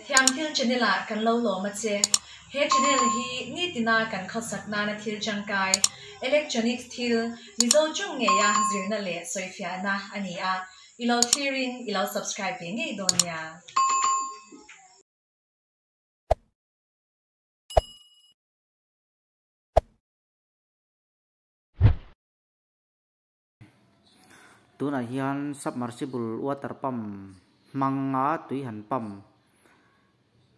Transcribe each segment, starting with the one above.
Thiamthil channel ah kan lo lawm a che. He channel hi nitina kan khawsak nana thil tangkai, electronics thil, Mizo chung ngeia zirna leh sawifiahna a ni a, i lo thlirin i lo subscribe ve ngei dawn nia. Tunah hian submersible water pump hmanga tui han pump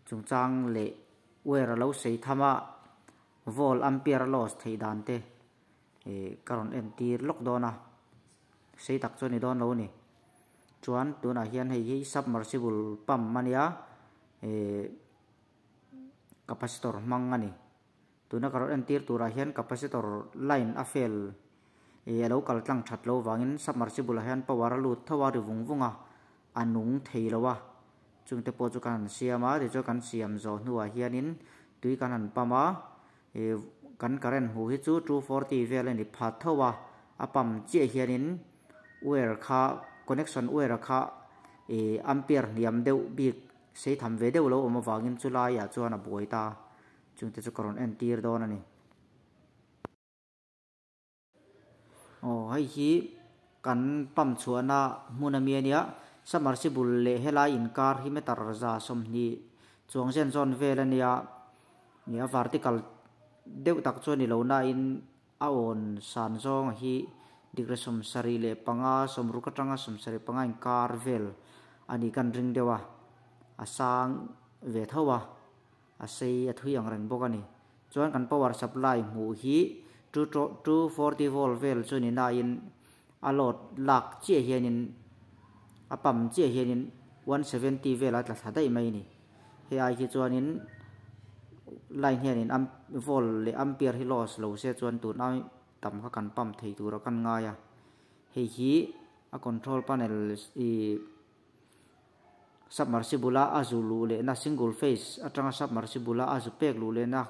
chungchang leh wire a lo sei tham a volt ampere a loss theih dan te ih ka rawn entir lawk dawn a sei tak chu a ni dawn lo a ni chuan tunah hian hei hi submersible pump a nia ih capacitor hmang a ni. Tuna ka rawn entir turah hian capacitor line a fail ih a lo kal tlang that lo vangin submersible ah hian power a lut tho a ri vung vung a, a nung thei lo a, chungte pawh chu kan han siam a tichuan kan siam zawh hnuah hianin tui kan han pump a ih kan current hmuh hi chu 240 vel a ni pha tho a, a pump chiah hianin wire kha connection wire kha ih ampere hniam deuh bik sei tham ve deuh lo awm avangin chulaiah chuan a buai ta. Chungte chu ka rawn entir dawn a ni. Aw hei hi kan pump chhuahna hmun ami a nia submersible leh helai inkar hi meter za sawmhnih chuang zen zawn vel a nia nia vertical deuh tak chu a ni lo nain a awn san zawng hi degree 75 60 atanga 75 inkar vel a ni kan ring deuh a a sang ve tho a. A sei a thui ang reng bawk a ni. Chuan kan power supply hmuh hi 240 volt vel chu ni nain a load lak chiah hianin a pump chiah hianin 170 vel a tla thla daih mai a ni. Hei ai hi chuanin line hianin volt leh ampere hi loss lo se chuan tun ai tam kha kan pump thei tur a kan ngai a. Hei hi a control panel ih. Submersible a a zu luh lehna single phase atanga submersible a a zu pek luh lehna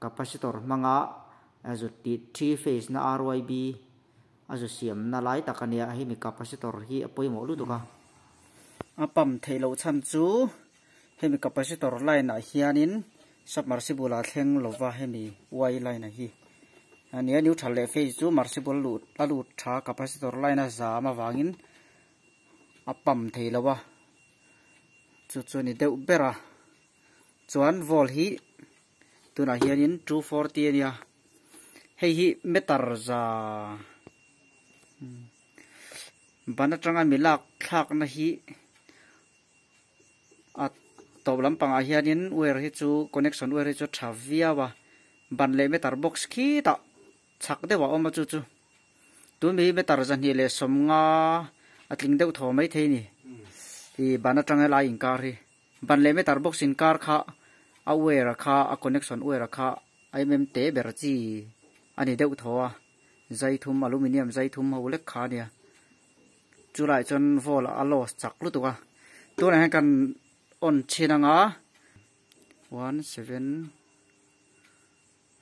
capacitor hmanga a zu tih three phase na RYB a zu siamna lai tak a nia hemi capacitor hi a pawimawh lutuk a. A pump theih loh chhan chu hemi capacitor line ah hianin submersible a thleng lova hemi y line ah hi a nia neutral leh phase chu mersible luh a lut tha capacitor line a zam avangin a pump thei lo a chu chu a ni deuh ber a chuan volt hi tunah hianin 240 a nia hei hi meter za ban atanga mi lak thlakna hi a tawp lampangah hianin wire hi chu connection wire hi chu tha viau a ban leh meter box khitah chhak deuh a awm a chu chu. Tun hi meter 250 a tling deuh thaw mai thei ni. I ban atang helai inkar hi. Ban leh meter box inkar kha a wire kha a connection wire kha a em te ber chi a ni deuh thaw a. Zai thum aluminium zai thum ho lek kha ania. Chulai chuan volt a loss chak lutuk a. Tunah hian kan on chhin anga 1 7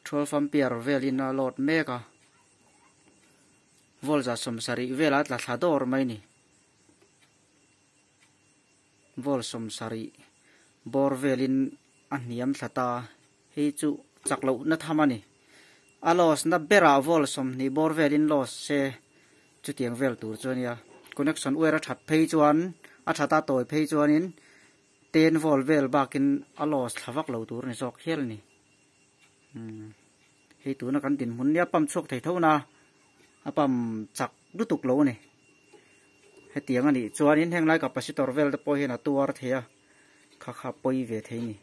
12 ampere velin a load mek a volt 70 vela tla thla dawr mai ni volt 70 bawr velin a hniam thla ta hei chu chak loh na tham a ni a loss na berah volt 20 bawr velin loss se chutiang vel tur chu ania connection wire a that phei chuan a thata tawi phei chuanin 10 volt vel bakin a loss thla vak lo tur ni zawk hial ni. Hei tuna kan din hmun nia pump chhuak thei tho na a pump chak lutuk lo ani hetiang ani chuanin heng lai capacitor vel te pawh hian a tuar thei a kha kha pawi ve thei ni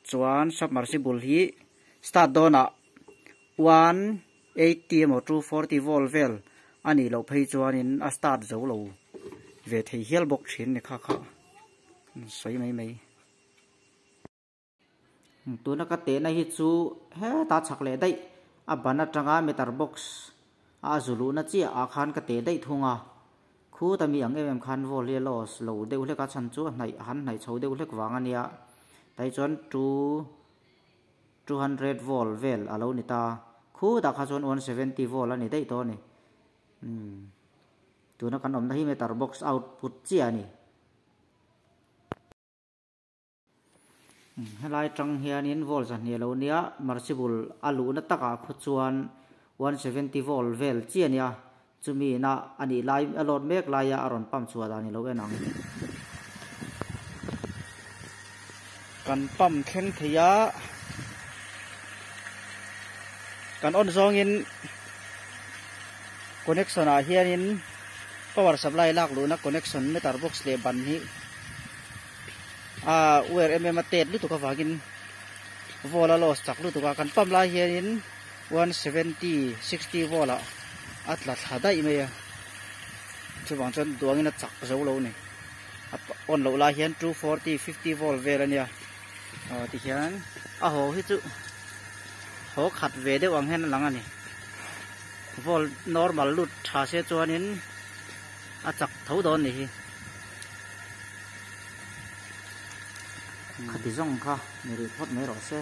chuan submersible hi start dawnah 180 emaw 240 volt vel ani loh phei chuanin a start zo lo ve thei hial bawk thin ni kha kha sawi mai mai. Tuna ka tehna hi chu heta chhak leh daih a ban atanga meter box a zuluhna chiah ah khan ka teh daih thung a khu ta mi ang em em khan volt hi a loss lo deuh hlek a chhan chu a hnaih han hnaih chho deuh hlek vang ania tai chuan 200 volt vel a lo ni ta khu tah kha chuan 170 volt a ni daih tawh a ni. Tuna kan awmna hi meter box output chiah a ni. Helai tang hianin volt zahnih a lo nia, marchibul a luhna takah khu chuan 170 volt vel chiah a nia, chumi ina a nih lai a load mek laia a rawn pump chhuah dan i lo en ang. Kan pump thleng thei a, kan on zawngin connection ah hianin power supply lak luhna connection meter box leh ban hi a wire em em a tet lutuk avangin volt a loss chak lutuk a kan pump lai hianin 170 60 volt ah a tla thla daih mai a chuvang chuan duangin a chak zo lo a ni a on loh lai hian 240 50 volt vel a nia aw tihian a haw hi chu haw khat ve deuh ang hian a lang a ni volt normal lut tha se chuanin a chak tho dawn ni hi. Khati zawng kha ni rih phawt mai rawh se.